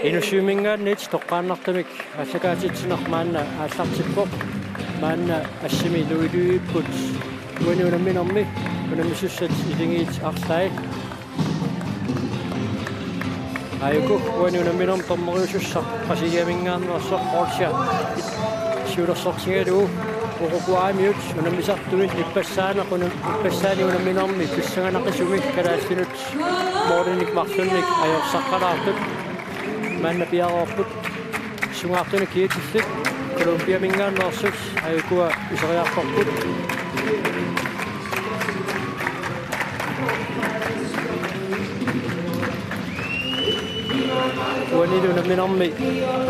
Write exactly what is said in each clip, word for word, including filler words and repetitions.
Inussivimminngaanniit toqqaannartumik aallakaatitsineq maanna aallartippoq. Maanna assimi Louis Lyberth uani unamminermi unammisussat iligiit arlaat. Aajuku uani unamminermi dommeriusussaq Brasiliaminngaanneersoq Rocha siulersortigalugu Uruguaymiut unammisartumi ippassaaneq una-, ippassaanik unamminermi pissanganaqisumik kalaallinut målinik marlunnik ajorsaqqalaartut maanna piareerput. Sungaartunik kiatillit Colombiaminngaanneersut aajukua iseriartorput. Uanilu unamminermi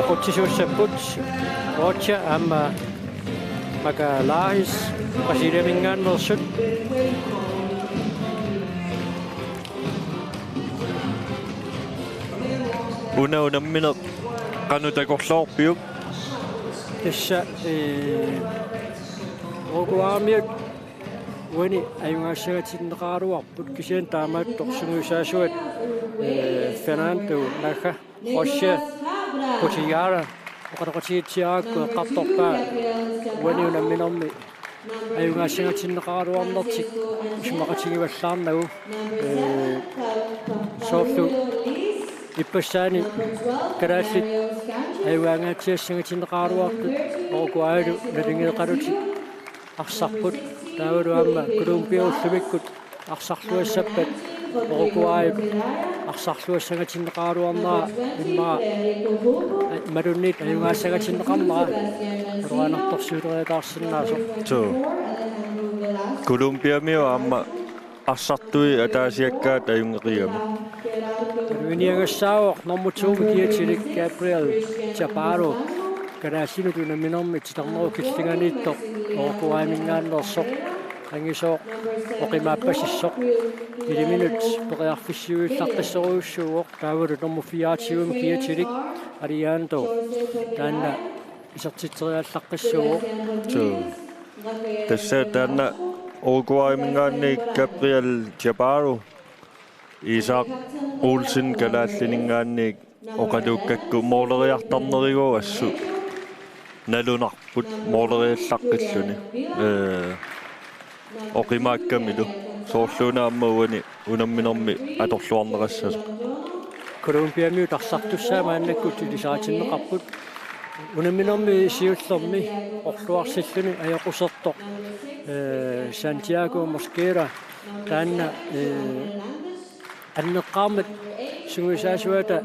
aqutsisuussapput Rocha aamma Magalhães Brasiliaminngaanneersut. Una unammineq qanoq takorloorpiuk? Tassa, ee, Uruguaymiut uani ajugaassangatinneqaraluarput kisianni taamaattoq sungiusaasuat, ee, Fernando Naga Rocha Cutillard oqaloqatigiitsiarakku eqqartorpaa uani unamminermi ajugaassangatinneqaraluarnertik isumaqatigivallaarnagu, ee, soorlu ippassaani kalaallit ajugaangaatsiassangatinneqaraluartut Uruguaylu naligeeqalutik arsarput taavalu aamma Colombia ullumikkut arsarluassappat Uruguay arsarluassangatinneqaraluarnera immaqa malunnit ajugaassangatinneqarnera aluaanartorsiuleriataarsinnaasoq. Suu. Colombiamiut aamma arsartui ataasiakkaat ajunngeqigami. Iniagassaavoq normu to-mi kiatilik Gabriel Chaparro kalaallinut unamminermi titarnerup killinganiittoq Uruguayminngaanneersoq angisooq oqimaappasissoq iliminut periarfissiuillaqqissorujussuuvoq taavalu normu fireogtyve-mi kiatilik Alejandro taanna isertitseriallaqqissuuvoq. Suu. Tassa taanna Uruguayminngaanniit Gabriel Chaparro, Isak Olsen kalaallininngaanniit oqaluukkakku måleriartarnerigooq assut nalunarput måleriallaqqilluni. Ee, oqimaakkamilu soorluuna aamma uani unamminermi atorluarneqassasoq. Colombiamiut arsartussaat maannakkut ilisaritinneqarput. Unamminermi siullermi orluarsilluni ajoqusertoq, ee, Santiago Mosquera taanna, ee, anneqqaarmat sungiusaasuata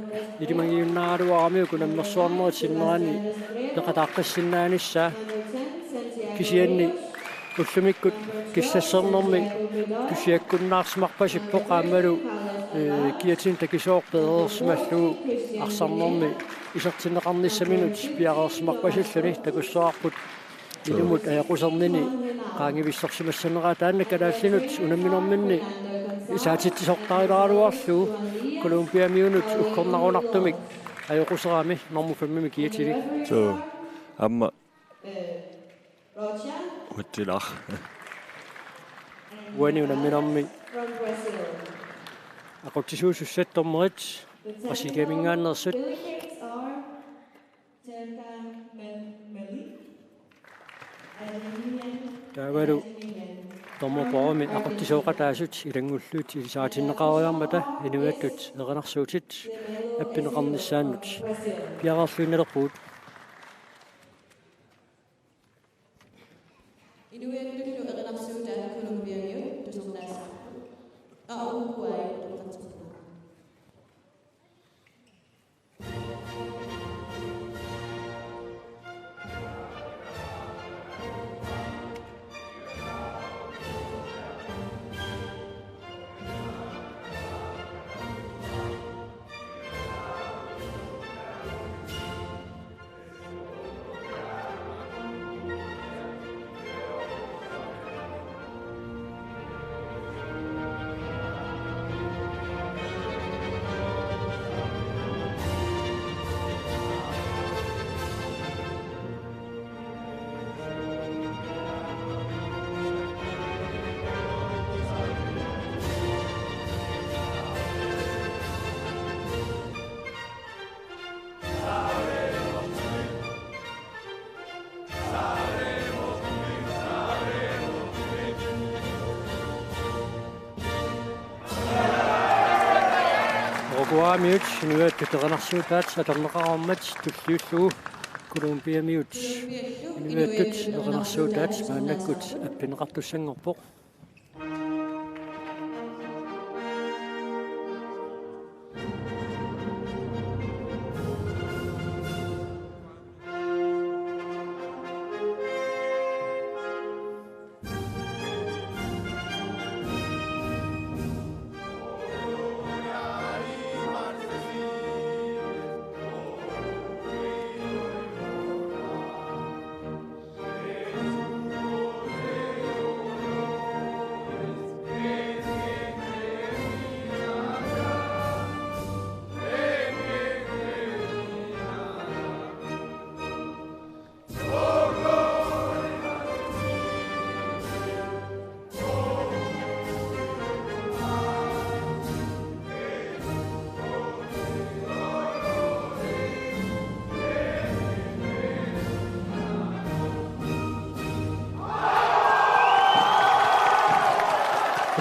ilimagiunnaaraluaramiuk unammersuarnerit sinnerani peqataaqqissinnaanissaq kisianni ullumikkut kissassernermi tusiakkunnaarsimarpasippoq aammalu, ee, kiatinik takisooq peereersimallugu arsarnermi isertinneqarnissaminut piareersimarpasilluni takussavarput ilumut ajoqusernini qaangivissorsimassaneraa taanna kalaallinut unamminerminni isaatitsisortarilaaraluarlugu Colombiamiunut uggornarunartumik ajoquserami normu fem-imi kiatilik. Suu. Aamma Uatsilaq. Uani unamminermi aqutsisuusussat dommerit Brasiliaminngaanneersut. Taavalu dommerpaarimi aqutsisooqataasut ilanngullugit ilisaritinneqareermata inuiattut erinarsuutit appineqarnissaannut piareerluinnalerpugut. Inuiattullu erinarsuutaa Colombiamiut tusarnaassapput. Aa, Uruguay utoqqatserpunga. Uaamiut inuiattut erinarsuutaat atorneqareermat tulliullugu Colombiamiut inuiattut erinarsuutaat maannakkut appineqartussanngorpoq.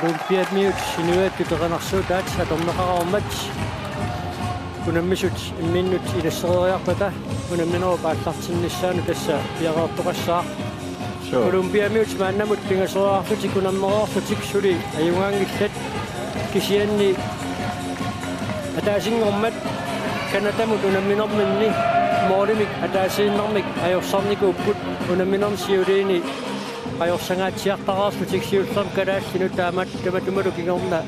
Colombiamiut inuiattut erinarsuutaat atorneqareermat unammisut imminnut ilassereeriarpata unamminerup aallartinnissaanut tassa piareertoqassaaq. Suu. Colombiamiut maannamut pingasoriarlutik unammereerlutik suli ajugaanngillat, kisianni ataasinngormat Canadamut unamminerminni målimik ataasiinnarmik ajorsarnikuupput, unamminermi siuliini ajorsangaatsiartariarlutik siullermik kalaallinut, taama tamatumalu kingorna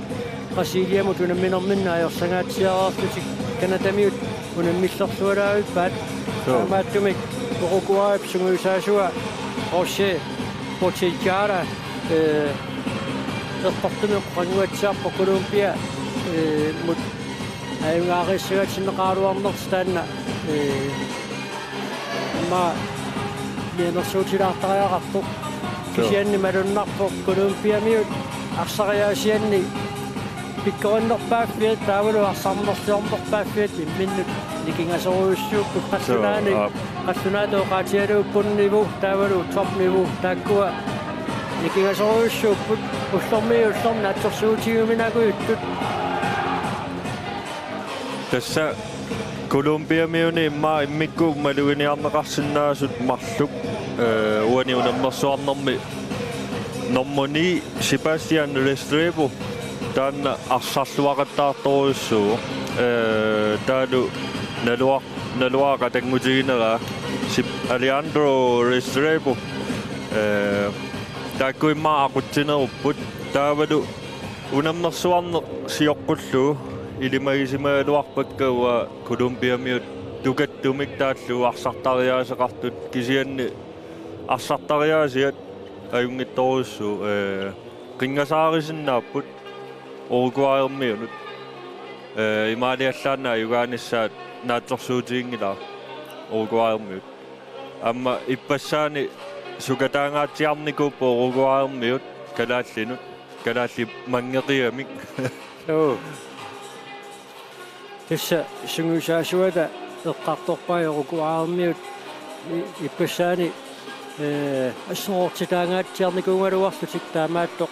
Brasiliamut unamminerminni ajorsangaatsiareerlutik Canadamiut unammillersualaarpaat. Suu. Taamaattumik Uruguayp sungiusaasua José Botijara, eh, eqqortumik qanoq atsiarpoq Colombia, eh, mut ajugaariissagatsinneqaraluarnersoq taanna, eh, aamma mianersuutilaartariaqartoq. Suu. Kisianni malunnarpoq Colombiamiut arsariaasianni pikkorinnerpaaffiat taavalu arsarnersiornerpaaffiat imminnut nikingasorujussuupput. Suu, qallunaani, aap. Qallunaatut oqaatigalugu bundniveau taavalu topniveau taakkua nikingasorujussuupput, ullormiit ullormut naatsorsuutigiuminakujuttut. Tassa Colombiamiuni immaqa immikkut maluginiarneqarsinnaasut marluk, eh, uani unammersuarnermi nummer ni Sebastian Restrepo, taanna arsarluaqattaartorujussuuvoq, eh, taavalu naluar-, naluara qatanngutiginera Sep-, Alejandro Restrepo, eh, taakku immaqa aqutsinerupput, taavalu unammersuarneq sioqqullugu ilimagisimagaluarpakka uanga Colombiamiut tukattumik taallugu arsartariaaseqartut, kisianni arsartariaasiat ajunngitsorujussuuvoq, eh, qinngasaarisinnaapput Uruguaymiunut. Eh, imaaliallaannaq ajugaanissaat naatsorsuutiginngilaat Uruguaymiut. Aamma ippassaani sukataangaatsiarnikuupput Uruguaymiut kalaallinut, kalaallit manngeqigamik. Suu. Tassa sungiusaasuata eqqartorpai Uruguaymiut i-, ippassaani, eh, assorortitaangaatsiarnikuugaluarlutik taamaattoq,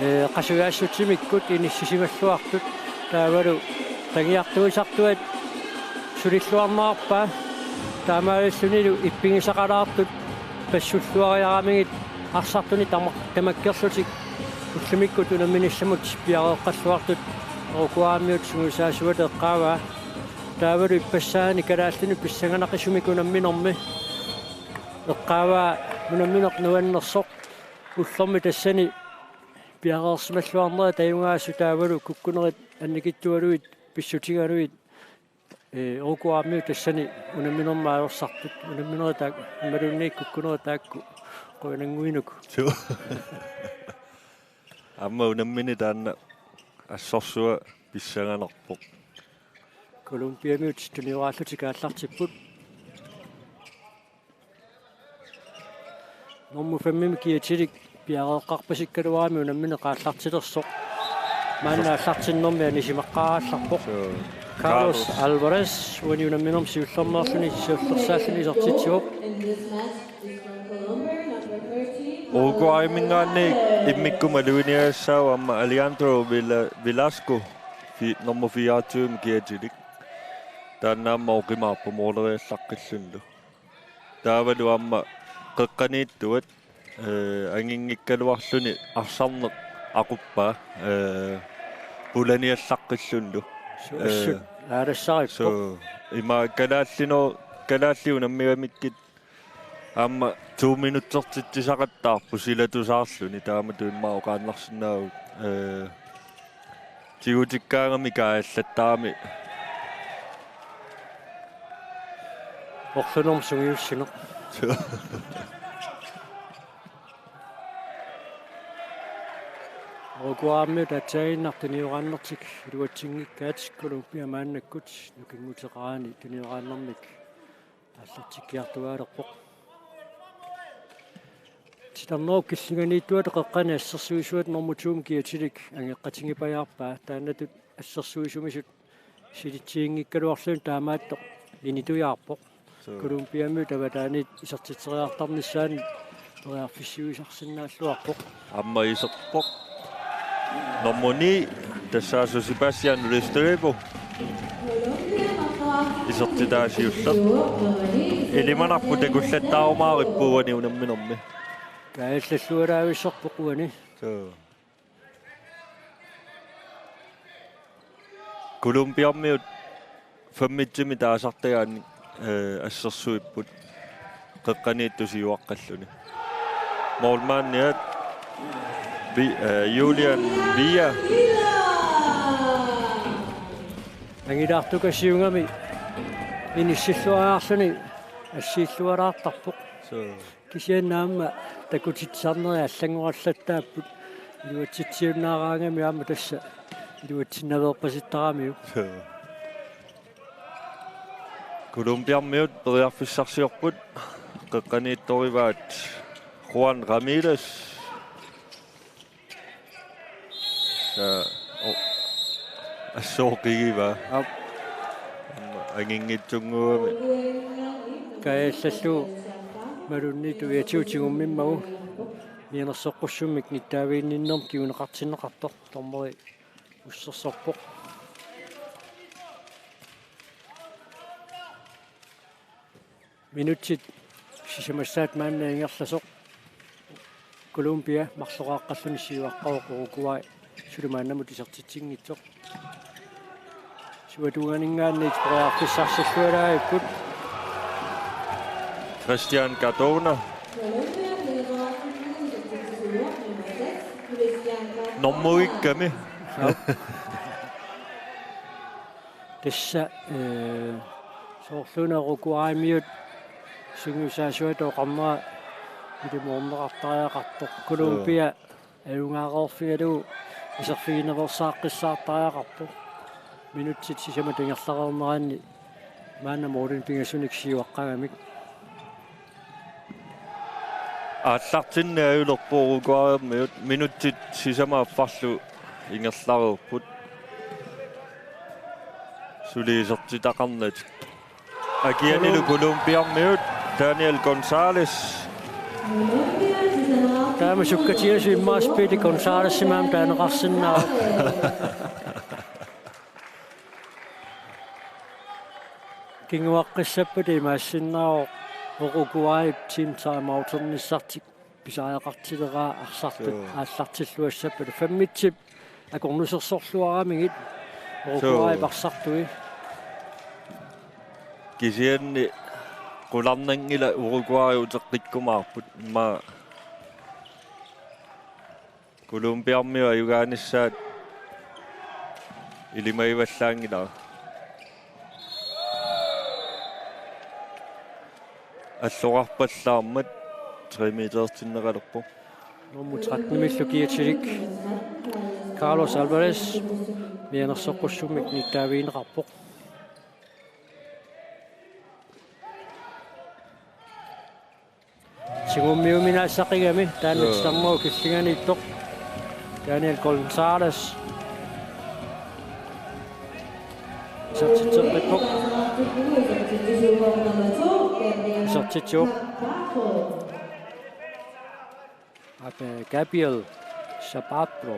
eh, qasujaassutsimikkut inissisimalluartut taavalu tangiartuisartuat sulilluarnerarpaa, taamaalillunilu ippigisaqalaartut passulluariaramigit arsartunik tama-, tamakkerlutik ullumikkut unamminissamut piareeqqalluartut Uruguaymiut sungiusaasuata eqqaavaa. Taavalu ippassaani kalaallinut pissanganaqisumik unamminermi eqqaavaa unammineq nuannersoq, ullormi tassani piareersimalluarnerit ajugaasut taavalu kukkunerit annikitsualuit pissutigalugit, eh, Uruguaymiut tassani unamminermi ajorsartut, unamminerit taak-, imaluunniit kukkunerit taakku qujanannguinuku. Suu. Aamma unammineq taanna assorsuaq pissanganarpoq. Colombiamiut tunioraallutik aallartipput. Nummer fem-imi kiatilik piareeqqarpasikkaluarami unammineq aallartilersoq. Maanna aallartinnermi anisimaqqaarallarpoq. Suu. Carlos Carlos. Alvarez, uani unamminermi siullermeerluni, siullersaalluni isertitsivoq. Uruguayminngaanniit immikkut maluginiagassaavoq aamma Alejandro Vela-, Velasco. fi-, nummer fireogtyve kiatilik. Taanna aamma oqimaarpoq mooleriallaqqillunilu. Taavalu aamma qeqqaniittuat, eh, anginngikkaluarluni arsarneq aquppaa, eh, pulaniallaqqillunilu. Su-, eh, assut aalassarippoq. So, ima kalaallinoo-, kalaallit unammigamikkit aamma to minutsertitsisaqattaarput silatusaarluni, taamatut immaqa oqaannarsinnaavugut, eh, tigutikkaangami kaajallattarami. Orlunermut sungiussineq. Uruguaymiut aatsaannguaq tunioraannertik iluatsinngikkaat, Colombia maannakkut nukinguteqarani tunioraannermik aallartikkiartuaalerpoq. Titarnerup killinganiittuata qeqqani assersuisuata nummer to-mut kiatilik angeqqatigipajaarpaa, taannatut assersuisumisut silitsiginngikkaluarluni taamaattoq initujaarpoq. So. Colombiamiut avataaniit isertitseriartarnissaanut periarfissiuisarsinnaalluarpoq. Aamma iserpoq. Nummer ni, tassaasut Sebastian Restrepo. Isertitaa siulleq. Ilimanarpoq takullattaarumaarippoq uani unamminermi. Kaajallallualaavissarpoq uani. So. Colombiamiut femogtyve taasartagaanni, eh, assersuipput qeqqaniittoq siuaqqalluni. Målmandiat Vi-, eh, Julian Villa. Angilaartukasiugami inissilluariarluni assiillualaartarpoq. So. Kisianni aamma takutitsisarnerit allanngorallattaapput, iluatsitsiunnaaraangami aamma tassa iluatsinnaveerpasittaramiuk. Colombiamiut periarfissarsiorput, qeqqaniittorivaat Juan Ramírez. Sa-, o-, assooqigivaa. Aap. Anginngitsunnguugami. Kaajallallugu malunnittup iatigutigummimmagami mianersoqqussummik nittaaviginninnermik kinguneqartinneqartoq dommeri ussersorpoq. Minutsit sisamassaat maanna ingerlasoq. Colombia marloqaaqqalluni siuaqqavoq, Uruguay suli maannamut isertitsinngitsoq. Suatuuganinngaanniit periarfissarsillualaagipput. Cristian Cardona. Normugikkami. Tassa, eh, soorluuna Uruguaymiut sungiusaasuata oqarnera ilimoorneqartariaqartoq. Colombia ajugaareerfigalugu iserfiginaveersaaqqissaartariaqarpoq. Minutsit sisamat ingerlareerneranni maanna målinik pingasunik siuaqqagamik. Aallartinneq ajulerpoq Uruguaymiut, minutsit sisamat affarlu ingerlareerput. Suli isertitaqarnatik. Akianilu Colombiamiut, Daniel González. Taama sukkatigalugu immaqa Speedy Gonzálezimut aamma taaneqarsinnaavoq. Kinguaqqissappata imaassinnaavoq Uruguayp team timeouternissartik pisariaqartileraa arsartut. Joo. Aallartilluassappat femogtyve akornusersorluaramigit Uruguay. Joo. Arsartui. Kisianni qularnanngilaq Uruguay uteqqikkumaarput, immaqa Colombiamiut ajugaanissaat ilimagivallaanngilara. Alloqarpallaarmat tre metertinneqalerpoq. Nummer tretten-imillu kiatilik Carlos Alvarez mianersoqqussummik nittaavigineqarpoq. Tigummiuminaassaqigami taanna. Joo. Titarnerup killinganiittoq Daniel González. Isertitseqqippoq. Isertitsivoq. Ape Gabriel Chaparro.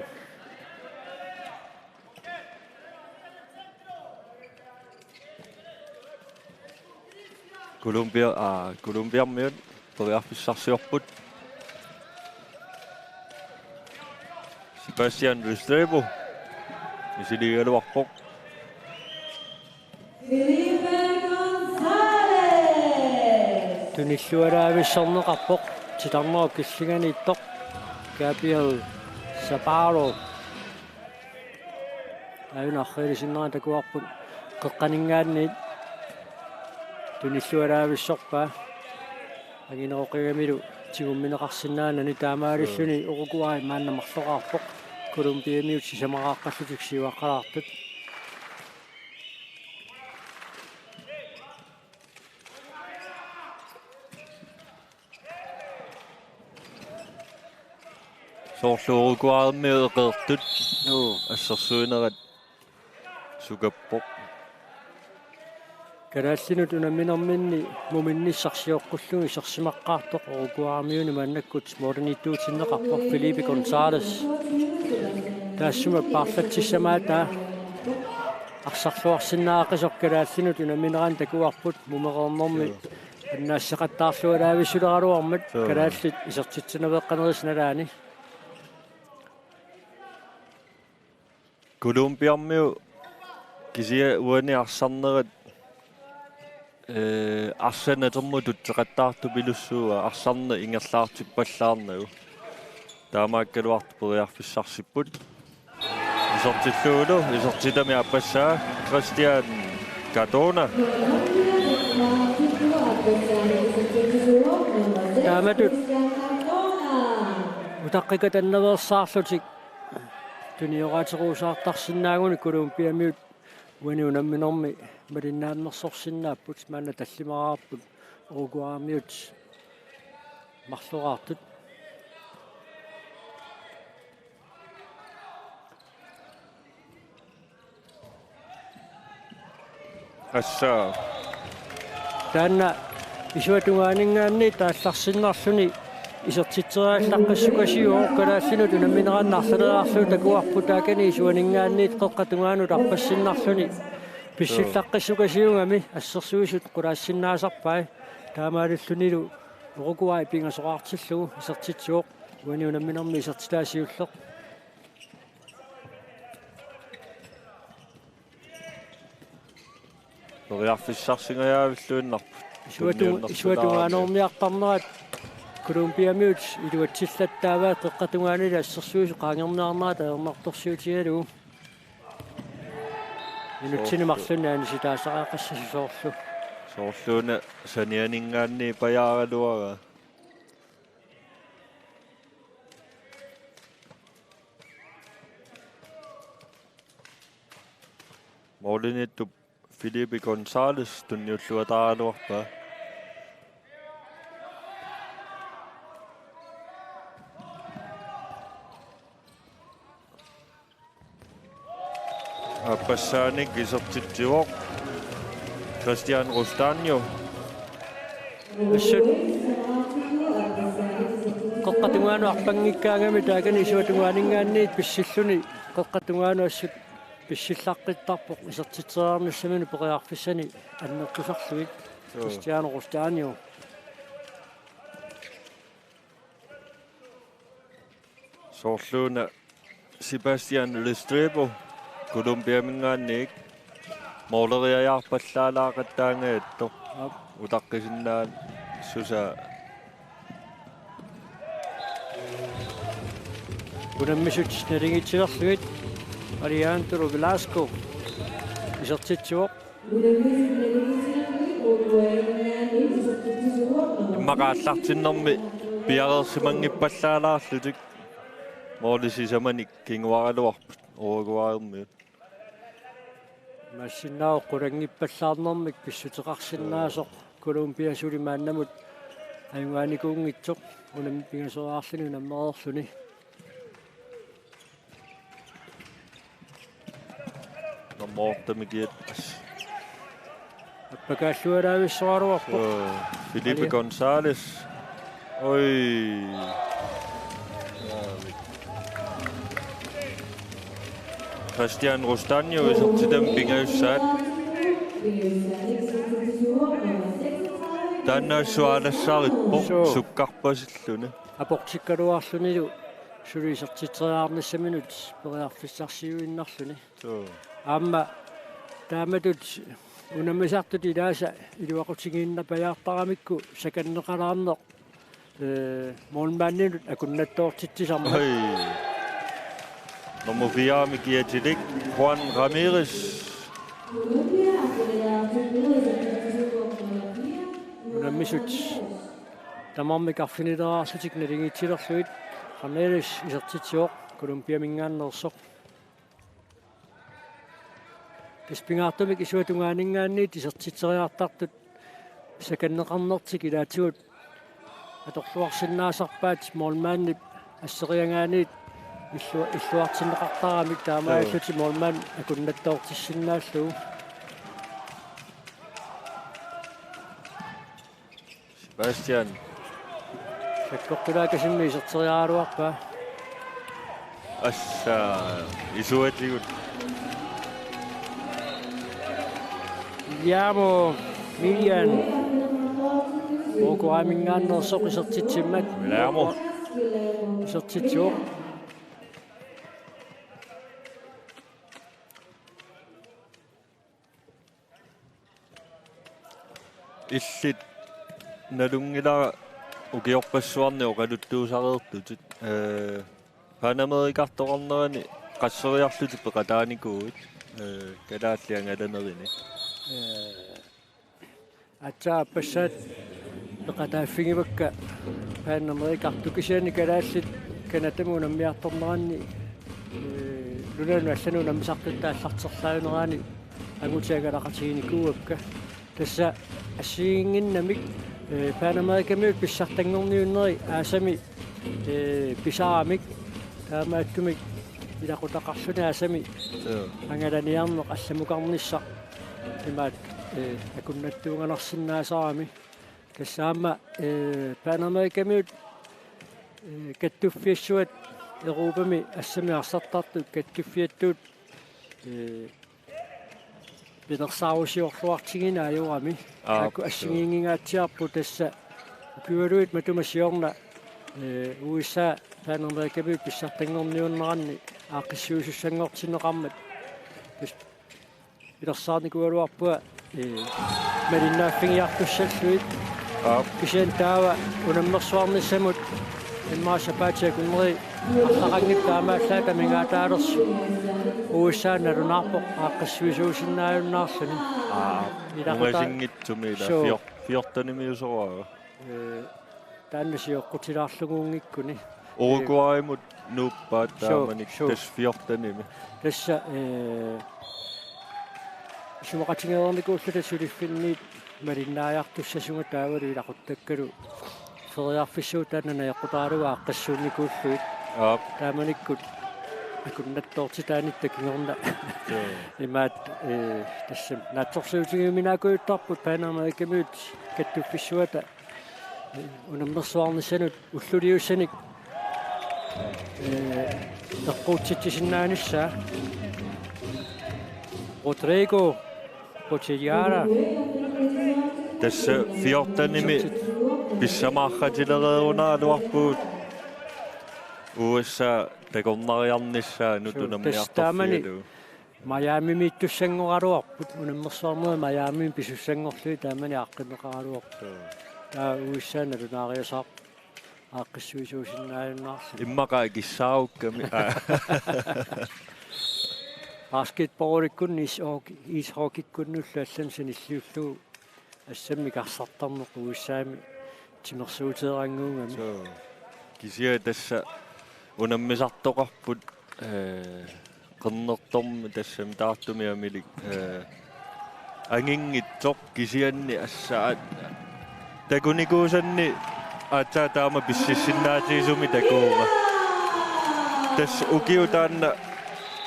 Colombia, aa, Colombiamiut periarfissarsiorput. Sebastian Restrepo misiligaluarpoq. Felipe González. Tunillualaavissorneqarpoq titarnerup killinganiittoq Gabriel Chaparro. Aajuna arriilisinnera takuarput qeqqaninngaanniit tunillualaavissorpaa. Angineroqigamilu tigummineqarsinnaanani taamaalilluni Uruguay maanna marloraarpoq. Colombiamiut sisamaraaqqallutik siuaqqalaartut. Soorlu Uruguaymiut eqeertut. Juu. Assersuinerat sukappoq. Kalaallinut unamminerminni muminnissaq sioqqullugu isersimaqqaartoq Uruguaymiuni maannakkut målimiittuutinneqarpoq Felipe González. Taassuma paarlatsissamaata arsarluarsinnaaqisoq kalaallinut unamminerani takuarput mumereernermi. Joo. Annaasseqattaarlualaavissuleraluarmat. Joo. Kalaallit isertitsinaveeqqanerisa nalaani. Colombiamiut kisianni uani arsarnerat, ee, arsaq natermut tutseqattaartupilussuuvoq arsarneq ingerlaartippallaarnagu. Taamaakkaluartoq periarfissarsipput. Isertillugulu isertitami aappassaa Christian Cardona. Taamatut utaqqikatannaveersaarlutik tunioraatiruusaartarsinnaagunik Colombiamiut uani unamminermi malinnaammersorsinnaapput, maanna tallimaraarput Uruguaymiut marloraartut. Assa. Taanna isuata tungaaninngaanniit aallarsinnarluni isertitseriallaqqissukasiuvoq, kalaallinut unamminerannut arlaleriarlugu takuarput taakani isuaninngaanniit qeqqata tungaanut arpassinnarluni. Pissillaqqissukasiugami assersuisut qulaassinnaasarpai. Taamaalillunilu Uruguay pingasoraartillugu isertitsivoq. Uani unamminermi isertitaa siulleq. Periarfissarsingajavilluinnarput. Isuatu-, tunniunnertulaarami. Isuata tungaanermiartarnerat Colombiamiut iluatsillattaavaat, qeqqata tungaanili assersuisut qaangerniarnerat ajornartorsiutigalugu. Minutsini soorlu- marlunni anisitaasariaqassasoq soorlu. Soorluuna sanianinngaanniit pajaaraluaraa. Målimiittup Felipe González tunniulluataaraluarpaa. Aappassaanik isertitsivoq Christian Rustaño. Assut qeqqata tungaanut arpanngikkaangami taakani isuata tungaaninngaanniit pissilluni, qeqqata tungaanut assut pissillaqqittarpoq isertitseriarnissaminut periarfissani annertusarlugit. Joo. Christian Rustaño. Soorluuna Sebastian Restrepo Colombiaminngaanniit måleriajaarpallaalaaqattaangajattut. Aap. Utaqqisinnaasoq. Unammisut naligiitsilerlugit Alejandro Velasco isertitsivoq. Immaqa aallartinnermi piareersimanngippallaallutik måli sisamanik kinguaraluarput Uruguaymiut. Imaassinnaavoq qulanngippallaarnermik pissuteqarsinnaasoq Colombia suli maannamut ajugaanikuunngitsoq unammi-, pingasoriarluni unammereerluni. Nummer otte-mikiat. Appakaallualaavissoraluarpoq. Joo, Felipe González. Oj. Christian Rustaño isertitami pingajussaat. Taanna sualassaarippoq. Suu. Sukkarpasilluni. Aportikkaluarlunilu suli isertitseriarnissaminut periarfissarsiuinnarluni. Suu. Aamma taamatut unammisartut ilaasa iluaqutigiinnapajaartaramikku sakanneqalaarneq, ee, målmandinut akunnattoortitsisarmat. Oj. Nummer fire-mi kiatilik Juan Ramirez. Unammisut tamarmik arfinileraarlutik naligiitsilerlugit Ramirez isertitsivoq Colombiaminngaanneersoq. Tassa pingaartumik isuata tungaaninngaanniit isertitseriartartut sakanneqarnertik ilaatigut atorluarsinnaasarpaat målmandip asseriagaaniit illu-, illuartinneqartaramik taamaallutik målmand akunnattoortissinnaallugu. Sebastian. Sakkortulaakasummi iserteriaraluarpaa. Assa isuatigut. Guillermo Milian. Uruguayminngaanneersoq isertitsimmat. Guillermo. Isertitsivoq. Illit nalunngilara ukiorpassuarni oqaluttuusareerlutit. Ee, Panamerikartoqarnerani qasseriarlutit peqataanikuuit, ee, kalaallit angalanerini. Ee, aatsaat aappassaat peqataaffigivakka Panamerikartut, kisianni kalaallit Canadamut unammiartorneranni, ee, nunanut allanut unammisartut aallarterlaajunerani angutit angalaqatiginikuuakka. Tassa assigiinnginnamik, ee, Panamerikamiut pissartanngorniunneri aasami, ee, pisaramik, taamaattumik ilaqutaqarluni aasami, joo, angalaniarneq allamukarnissaq imaat, ee, akunnattuunganarsinnaasarami. Tassa aamma, ee, Panamerikamiut, ee, kattuffiassuat Europami assamik arsartartut kattuffiattut, ee, pilersaarusiorluartigineq ajorami. Aap, taakku assigiinnginngaatsiarput tassa ukiualuit matuma siorna, ee, U S A Panamerikamiut pissartanngorniunneranni aaqqissuisussanngortinneqarmat. Tassa pilersaarnikuugaluarpunga, ee, malinnaaffigiartussallugit. Aap. Kisianni taava unammersuarnissamut immaqa sapaatip akunneri arlaqanngitsoq taamaallaat amigaataalersoq U S A nalunaarpoq aaqqissuisuusinnaajunnaarluni. Aap. Ilaquta-, ungasinngitsumi ila, suu, fjor-, fjortenimiusoraara. Ee, taanna sioqqutilaarluguunngikkuni. Uruguaymut nuuppaat, suu, taamanikkut, suu, tassa fjortenimi. Tassa, ee, isumaqatigereernikuulluta suliffinniit malinnaajartussasunga taavalu ilaquttakkalu feriarfissuit taanna najoqqutaralugu aaqqissuunnikuullugit. Aap. Taamanikkut akunnattoortitaanitta kingorna. Joo. Imaat, ee, tassami naatsorsuutigiuminaakujuttarput Panamerikamiut kattuffissuata unammersuarnissanut ulluliussanik, ee, eqquutsitsisinnaanissaa. Rodrigo Butejara. Tassa fjortenimi pissamaarratilereerunaraluarpugut U S A takornariarnissaanut. Suu, tassa taamani unammiartorfigalugu. Miamimiittussanngoraluarput, unammersuarnerit Miamimi pisussanngorlugit taamani aaqqinneqaraluarpoq. Suu. Taava U S A nalunaariasaarpoq aaqqissuisuusinnaajunnaarluni. Immaqa akissaarukkami. Aa. Basketballikkunni ishockey-, ishockeykkunnullu allamik sanilliullugu assammik arsartarneq U S A-mi timersuuteerannguugami. Suu. Kisianni tassa unammisartoqarput, ee, qernertormi tassami taartumi amilik, ee, anginngitsoq kisianni assaat takunikuusanni aatsaat taama pississinnaatigisumik takuuma. Tassa ukiup taanna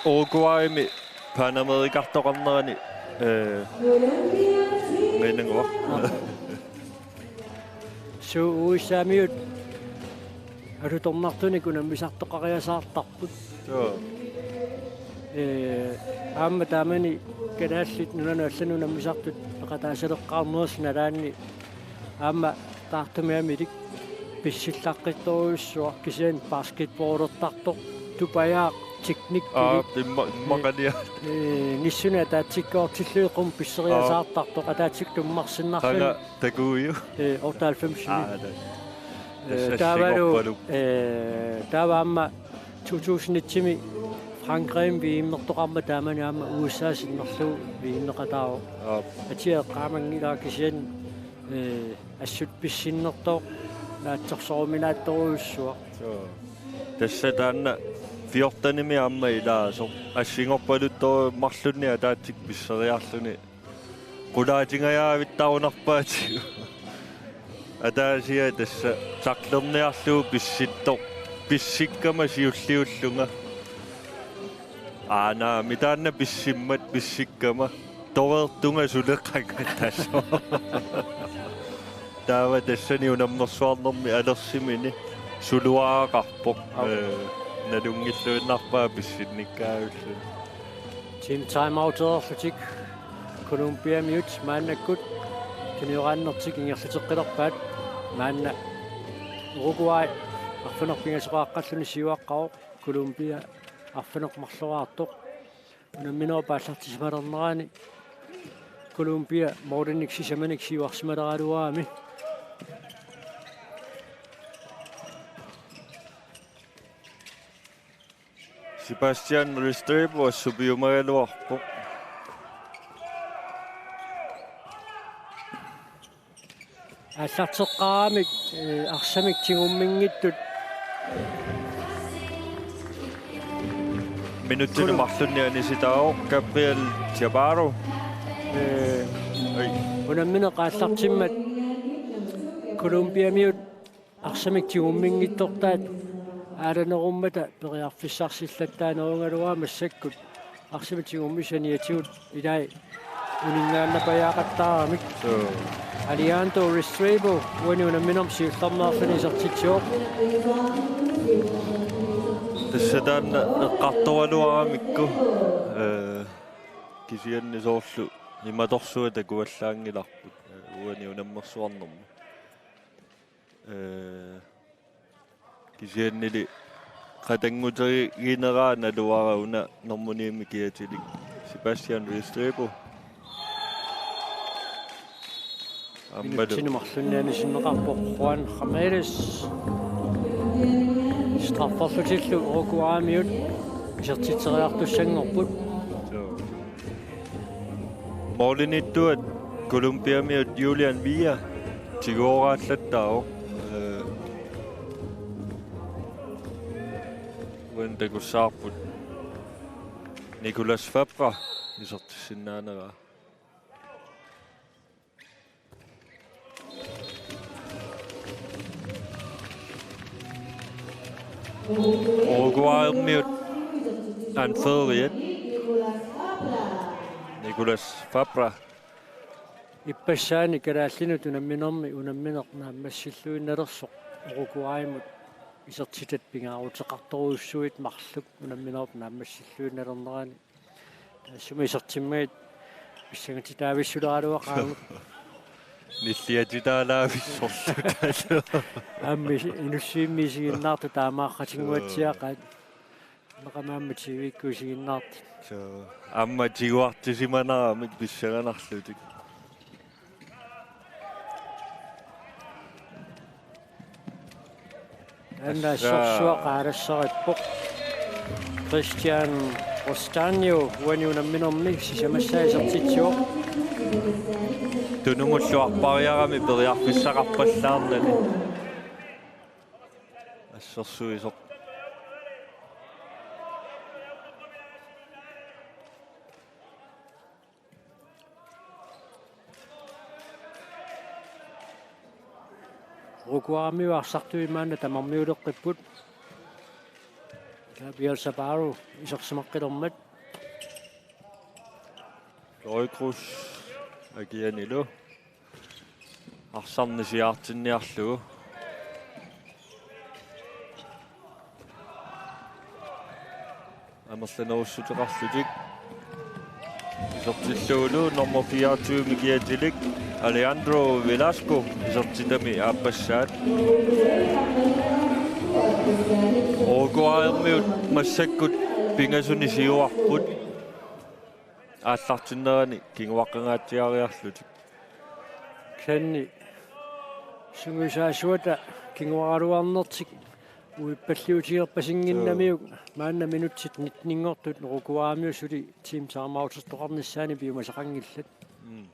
Uruguaymi Panamericas-toqarnerani, ee, nginnanguaq. Suu, U S A-miut alutornartunik unammisartoqariasaartarput. Joo. Ee, aamma taamani kalaallit nunanut allanut unammisartut peqataasaleqqaarnersut nalaanni Aamma taartumiamilik pissillaqqittorujussuaq, kisianni basketballertartoq tupajaaq teknikkilik. Aa, imma-, immaqalia. Ee, nissunik ataatsikkoortillugit qummut pisseriasaartartoq, ataatsikkut tummarsinnarluni. Qanga takuuju? Ee, otteoghalvfems. Aa, ta-, ee, tassa taavalu, assingorpalup. Ee, taava aamma to tusind et-imi Frankrig V M-ertoqarmat taamani aamma U S A sinnerlugu V M-eqataavoq. Aa. Atia eqqaamanngilara, kisianni, ee, assut pissinnertooq naatsorsoruminaattorujussuaq. Joo. Tassa taanna fjortenimi aamma ilaasoq. Assingorpaluttoq marlunnik ataatsikkut pisseriarluni. Qulaatingajavittarunarpaatigut. Ataasiaq tassa tacklerniarlugu pissittoq. Pissikkama siulliullunga. Aana, mitaanna pissimmat pissikkama. Toreertunga suleqangattasoq. Taava tassani unammersuarnermi alersimini suluaraqarpoq. Au. Ee, nalunngilluinnarpaa pissinnikkaajulluni. Team timeout-erlutik Colombiamiut maannakkut tunioraannertik ingerlateqqilerpaat. Maanna Uruguay arfineq-pingasoqaqqalluni siuaqqavoq, Colombia arfineq-marloraartoq. Unamminerup aallartisimalernerani Colombia målinik sisamanik siuarsimalerugaluarami. Sebastian Restrepo assut piumagaluarpoq. Aallarteqqaaramik, ee, arsamik tigumminngitsut. Minutsinik marlunnik anisitaavoq Gabriel Chaparro. Ee, Ai. Unammineq aallartimmat Colombiamiut arsamik tigumminngitsortaat aalanerummata periarfissarsillattaanerugaluarput massakkut. Arsamik tigummissat saniatigut ilai uninngaannapajaaqattaaramik. Suu. Alejandro Restrepo uani unamminermi siullermeerluni isertitsivoq. Tassa taanna eqqartoraluaramikku, ee, kisianni soorlu imatorsuaq takuallaanngilarput, ee, uani unammersuarnermi. Ee, kisiannili qatannguterigineraa naluara una normu ni-mi kiatilik Sebastian Restrepo. Aammalu. Minutsinik marlunnik anisinneqarpoq Juan Ramírez. Strafferlutillu Uruguaymiut isertitseriartussanngorput. Joo. Målimiittuat Colombiamiut Julian Villa tigoorallattaavoq. Ee, uani takussavarput Nicolas Fabra isertissinnaaneraa. Uruguaymiut anføreriat Nicolas Fabra. Ippassaani kalaallinut unamminermi unammineq naammassilluinnalersoq Uruguaymut isertitat pingaaruteqartorujussuit marluk unamminerup naammassilluinnalernerani. Taassuma isertimmagit pissangatitaavissuleraluaqaagut. Nilliatitaalaavissorlu. Aamma is-, inussivimmi isiginnaartut taamaaqatinnguatsiaqaat. Immaqa aamma T V-kkut isiginnaartut. Suu. Aamma tiguartisimanaramik pissanganarlutik. Anna Tassa. Sorsuaq aalassarippoq. Cristian Rostaño uani unamminermi sisamassaa isertitsivoq. Tunumullu arpariarami periarfissaqarpallaarnani. Assersuisoq. Uruguaymiut arsartuit maanna tamarmiuleqqipput. Gabriel Chaparro isersimaqqilermat. Florikrus akianilu. Arsarneq siaartinniarlugu. Amerlanerussuteqarlutik. Isertillugulu nummer fireogtyve Mikiatilik Alejandro Velasco isertitami aappassaat. Uruguaymiut massakkut pingasuni siuarput. Aallartinnerani kinguaqqangaatsiariarlutik. Kisianni sungiusaasuata kinguaraluarnertik uippalliutigerpasinnginnamiuk maanna minutsit nitteninngortut Uruguaymiut suli team timeoutertoqarnissaannik piumasaqanngillat. Mm.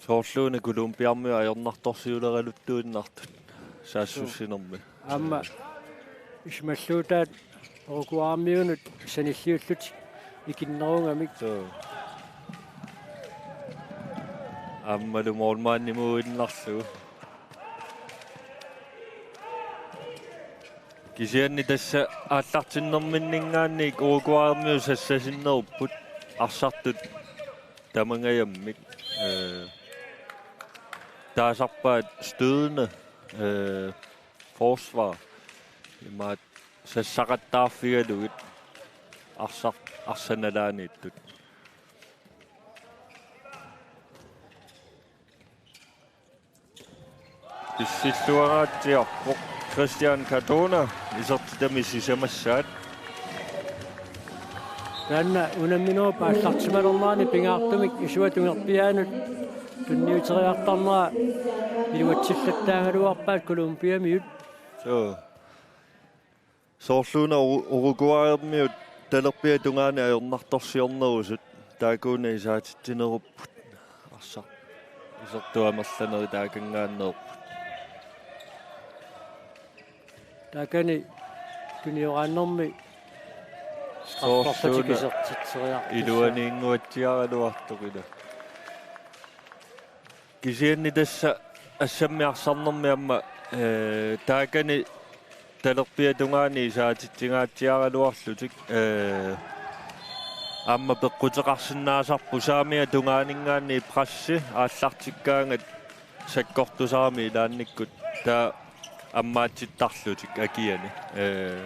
Soorluuna Colombiarmiut ajornartorsiuleraluttuinnartut saassussinermi. Aamma isumalluutaat Uruguaymiunut sanilliullutik ikinnerugamik. Suu. Aammalu målmandimuinnarlugu. Kisianni tassa aallartinnerminninngaanniit Uruguaymiut sassasinnerupput arsartut tamangajammik. Ee, taasarpaat stødende, ee, forsvar. Imaat sassaqattaarfigalugit arsar-, arsaq nalaaniittut. Pissilluaraatsiarpoq Christian Cardona isertitami sisamassaat. Taanna unamminerup aallartimalernerani pingaartumik isuata tungerpiaanut tunniuteriartarnera iluatsillattaagaluarpaat Colombiamiut. Suu. Soorluuna Uru-, Uruguaymiut talerpiata tungaani ajornartorsiornerusut taakkuuna isaatitsinerupput. Arsaq isertut amerlanerit taakanngaanneerput. Taakani tunioraannermi straffertik isertitseriarpassaaq. Iluaniinnguatsiaraluartoq ila. Kisianni tassa assammi arsarnermi aamma, ee, taakani talerpiata tungaani isaatitsingaatsiaraluarlutik, ee, aamma peqquteqarsinnaasarput saamiata tungaaninngaanniit pressi aallartikkaangat sakkortusarami ilaannikkut taava ammaatsittarlutik akiani. Ee,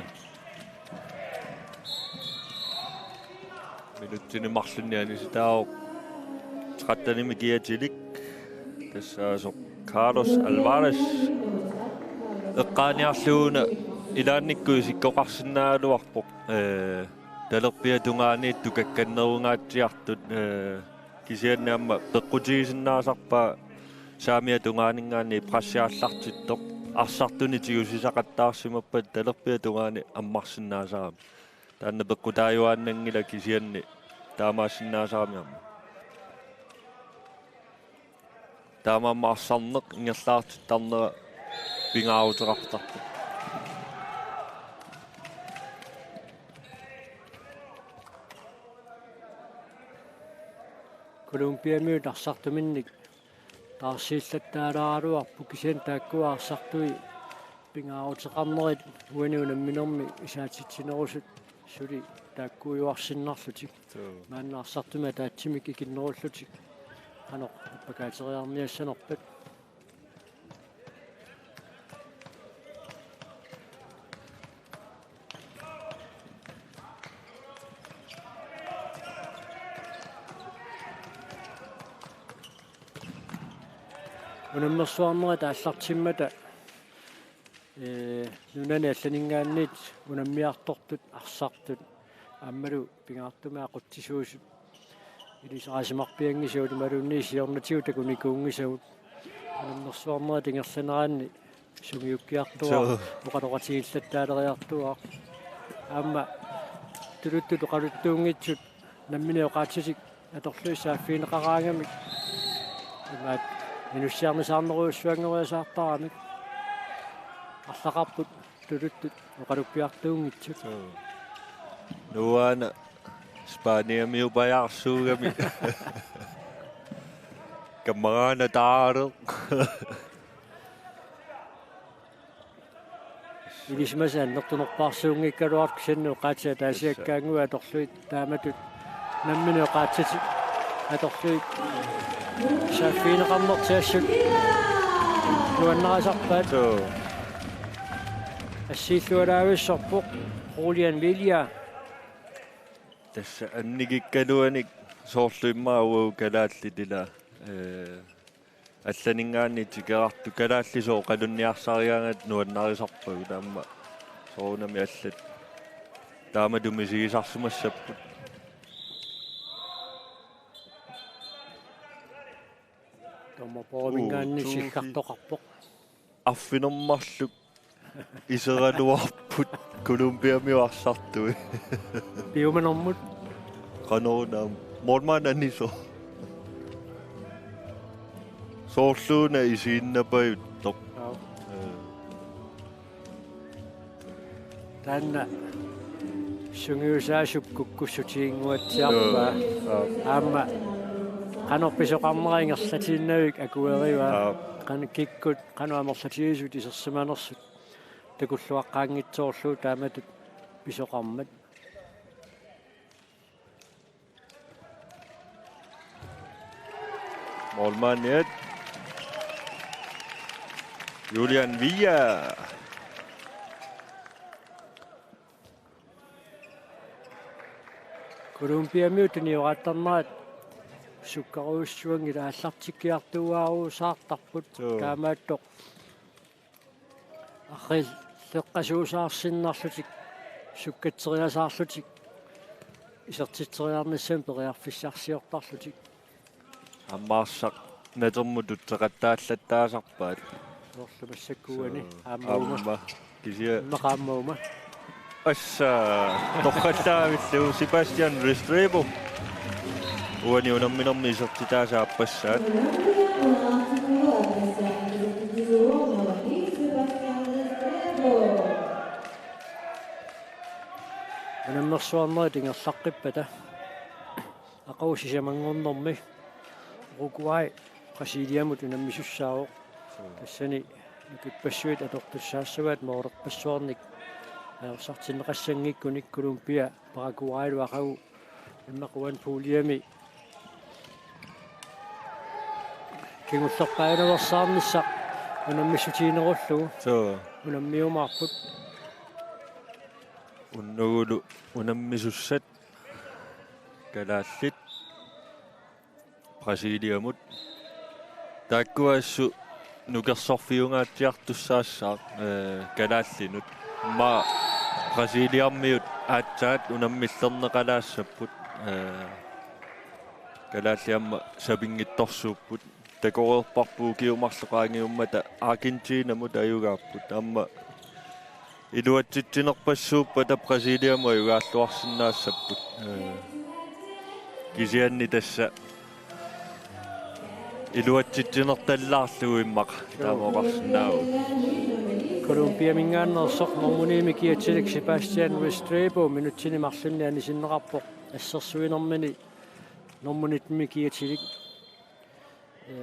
minutsini marlunni anisitaavoq trettenimi Mikiatilik. Tassaasoq Carlos Alvarez eqqaaniarlugu una ilaannikkut isikkoqarsinnaagaluarpoq. Ee, talerpiata tungaaniittut kakkannerungaatsiartut, ee, kisianni aamma peqqutigisinnaasarpaa saamiata tungaaninngaanniit pressi aallartittoq. Arsartuni tigusisaqattaarsimappat talerpiata tungaani ammarsinnaasarami. Taanna peqqutaajuaannanngilaq kisianni taamaassinnaasarami aamma. Taamaammat arsarneq ingerlaartittarnera pingaaruteqartarpoq. Colombiamiut arsartuminnik taarsiillattaalaaraluarput kisianni taakkua arsartui pingaaruteqarnerit uani unamminermi isaatitsinerusut suli taakkuujuarsinnarlutik. Suu. Maanna arsartumik ataatsimik ikinnerullutik qanoq appakaateriarniassanerpat. Unammersuarnerit aallartimmata, ee, nunani allaninngaanniit unammiartortut arsartut aammalu pingaartumik aqutsisuusut ilisarisimarpianngisavut imaluunniit siornatigut takunikuunngisagut. Unammersuarnerit ingerlaneranni sungiukkiartuaarput. Suu. Oqaloqatigillattaaleriartuaarput. Aamma tuluttut oqaluttuunngitsut nammineq oqaatsitik atorlugit saaffigineqaraangamik imaat inussiarnisaarnerujussuanngoriasaartaramik arlaqarput tuluttut oqaluppiartuunngitsut. Suu. Nuana Spaniamiupajaarsuugami. Kammaqqaana taaruk. Ilisimasat annertunerpaarsuunngikkaluartut kisianni oqaatsit ataasiakkaannguit atorlugit taamatut nammineq oqaatsitik atorlugit saaffigineqarnertik assut nuannarisarpaat. Suu. Assiillualaavissorpoq Julian Vilja. Tassa annikikkaluanik soorlu immaqa uagut kalaallit ila, ee, allaninngaanniit tikerartut kalaallisut oqalunniarsarigaangatta nuannarisarpagut aamma soorunami allat taamatut misigisarsimassapput. Dommerborgiminngaanniit Uu, tuu- siggartoqarpoq. Arfineq-marluk iseraluarput Colombiamiut arsartui. Piumanermut. Qanoruna målmand anisoq. Soorluuna isiginnapajuttoq. Joo. Ee. Taanna sungiusaasup kukkussutiginnguatsiarpaa. Joo. Aamma qanoq pisoqarnera ingerlatiinnavik akuerivaa. Joo. Qanoq kikkut qanoq amerlatigisut isersimanersut takulluaqqaanngitsoorlugu taamatut pisoqarmat. Målmandiat Julian Villa. Colombiamiut tunioraattarnerat sukkarujussuanngilaq aallartikkiartuaarusaartarput. Joo. Taamaattoq arriilleqqasuusaarsinnarlutik, sukkatseriasaarlutik, isertitseriarnissamik periarfissarsiortarlutik. Aamma arsaq natermut tutseqattaallattaasarpaat. Soorlu massakkuuani. Suu. Aamma uuma. Aamma. Kisianni. Immaqa aamma uuma. Assa torrallaavillugu Sebastian Restrepo. Uani unamminermi isertitaasa aappassaat. Unammersuarnerit ingerlaqqippata. Aqagu sisamanngornermi Uruguay Brasiliamut unammisussaavoq. Tassani nukippassuit atortussaassavaat moolerpassuarnik ajorsartinneqassanngikkunik Colombia Paraguaylu aqagu immaqa uani puljemi kingullerpaajunaveersaarnissaq unammissutiginerullugu. Suu. Unammiumaarput. Unnugulu unammisussat kalaallit Brasiliamut. Taakkua assut nukersorfiungaatsiartussaassaaq, ee, kalaallinut. Immaqa Brasiliamiut aatsaat unammillerneqalaassapput, ee, kalaallit aamma sapinngisorsuupput. Takoreerparput ukiut marluk qaangiummata Argentinamut ajugaapput. Aamma iluatsitsinerpassuuppata Brasiliamut ajugaalluarsinnaassapput. Ee, kisianni tassa iluatsitsinertallaarlugu immaqa taama oqarsinnaavugut. Colombiaminngaanneersoq nummer ni-mi kiatilik Sebastian Restrepo minutsini marlunni anisinneqarpoq assersuinermini nummer nitten-imi kiatilik. Ee,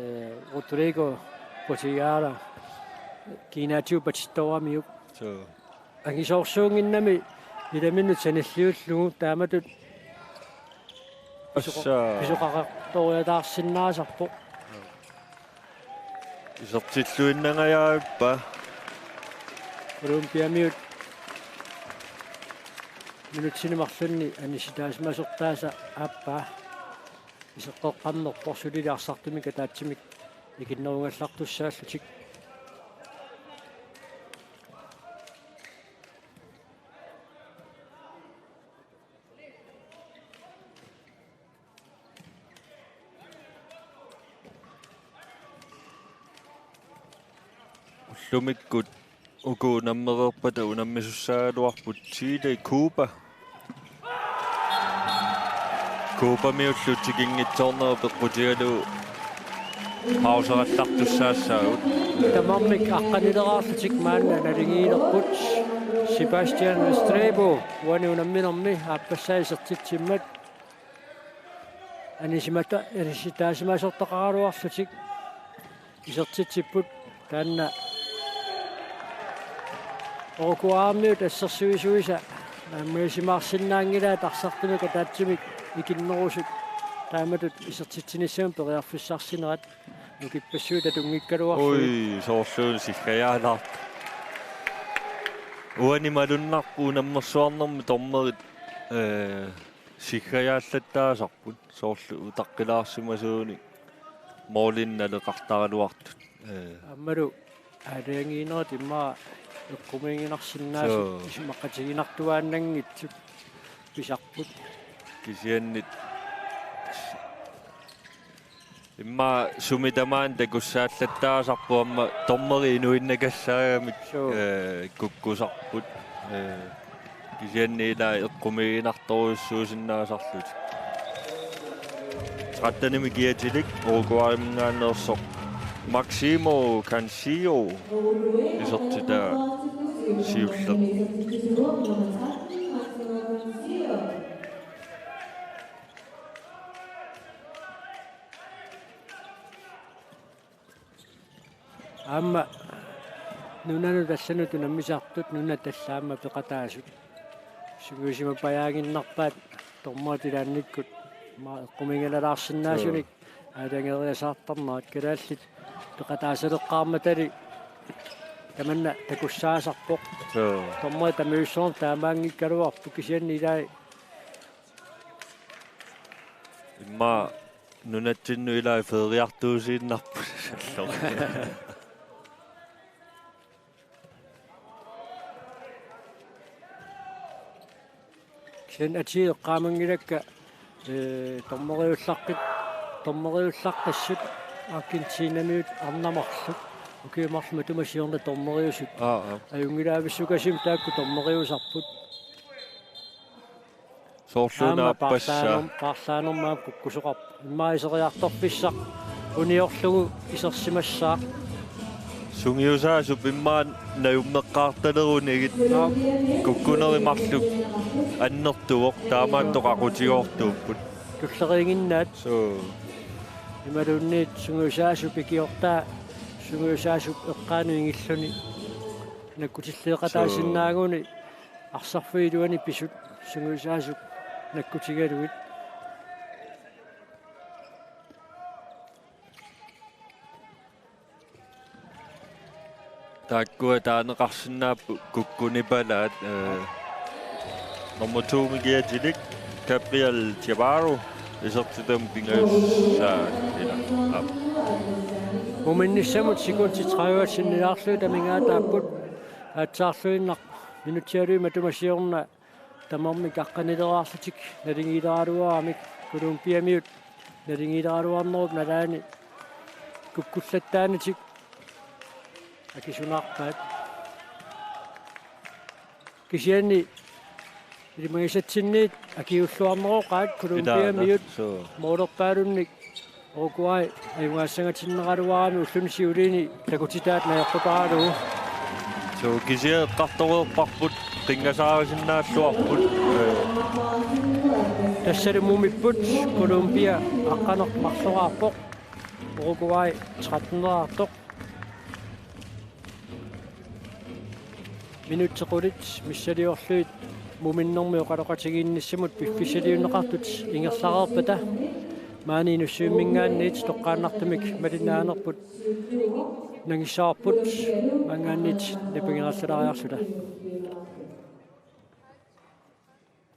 Rodrigo Potigara, kiinaatsigut patittooramiuk. Suu. Angisoorsuunnginnami ilaminut sanilliullugu taamatut pisoqa-, assa, pisoqaqartoriataarsinnaasarpoq. Isertilluinnangajavippa. Colombiamiut minutsini marlunni anisitaasimasortaasa aappaa. Iseqqeqqammerpoq sulili arsartumik ataatsimik ikinnerugallartussaallutik. Ullumikkut uku unammereerpata unammisussaagaluarput Chile, Cuba. Cubamiullu tikinngitsoorneq peqqutigalugu pauserallartussaassaagut. Tamarmik aqqanileraarlutik maanna naligiilerput. Sebastian Restrepo uani unamminermi aappassaa isertitsimmat anisimata-, anisitaasimasortaqaraluarlutik isertitsipput. Taanna Uruguaymiut assersuisuisa naammagisimaasinnaanngilaat arsartumik ataatsimik ikinnerusut taamatut isertitsinissamut periarfissarsinerat nukippassuit atunngikkaluarlugit. Ui, soorluuna siggajaalaartoq. Uani malunnarpoq unammersuarnermi dommerit, ee, siggajaallattaasarput soorlu utaqqilaarsimasuunik målinik naleqartaraluartut. Ee. Aammalu aalajangiinerit immaqa eqqumiiginarsinnaasut. Suu. Isumaqatiginartuaannanngitsut pisarput. Kisianni immaqa sumi tamaani takussaallattaasarput aamma dommeri inuinnakassaagamik. Suu. Ee, kukkusarput. Ee, kisianni ila eqqumiiginartorujussuusinnaasarlutik. Trettenimik kiatilik Uruguayminngaanneersoq Maximo Cancio isertitaa siulleq. Aamma nunanut allanut unammisartut nunat allat aamma peqataasut. Sungiusimappajaaginnarpaat dommerit ilaannikkut aamma eqqumiigalalaarsinnaasunik. Suu. Aalajangeriasaartarnerat kalaallit peqataasaleqqaarmatali tamanna takussaasarpoq. Suu. Dommerit tamarmik taamaanngikkaluarput kisianni ilai immaqa nunatsinnut ilai feeriartuusiinnarput salloq. Kisianni atii eqqaamanngilakka, ee, dommeriullaqqit-, dommeriullaqqissut Argentinamiut arnat marluk. Ukiut marluk matuma siorna dommeriusut. Aa, aa. Ajunngilaavissukasimik taakku dommeriusarput. Soorluuna aamma aappassaa. Paarlaanerm-, paarlaanermut aamma kukkusoqarpoq. Immaqa iseriartorfissaq uniorlugu isersimassaaq. Sungiusaasup immaqa najummeqqaartalerunigit. Aap. Kukkunerit marluk annertuvoq taamaattoq aqutigoortuupput. Tulleriiginnaat. Suu. Imaluunniit sungiusaasup ikiortaa sungiusaasup eqqaanut ingilluni nakkutilleeqataasinnaaguni. Suu. Arsarfiup iluani pisut sungiusaasut nakkutigalugit. Taakkua taaneqarsinnaapput kukkunipalaat, ee, nummer to-mik kiatilik Gabriel Chavarro isertitami pingajussaa ila. Aap. Muminnissamut sekundit tredive sinnilaarlugit amigaataapput aatsaarluinnaq minutsialui matuma siorna tamarmik aqqanileraarlutik naligiileraluaramik Colombiamiut naligiileraluarnerup nalaani kukkullattaarlutik akisunaarpaat. Kisianni ilimagisatsinniit akiulluarneroqaat Colombiamiut. Ilaana, suu. Moolerpaalunnik Uruguay ajugaassangatinneqaraluarami ulluni siuliini takutitaat najoqqutaralugu. Suu, kisianni eqqartoreerparput qinngasaarisinnaalluarput. Ee. Tassalu mumipput Colombia aqqaneq-marloraarpoq. Uruguay tretten-eraartoq. Minutsit qulit missiliorlugit muminnermi oqaloqatigiinnissamut piffissaliunneqartut ingerlareerpata maani Inussivimminngaanniit toqqaannartumik malinnaanerput nangissavarput maanngaanniit napangerallalaariarluta.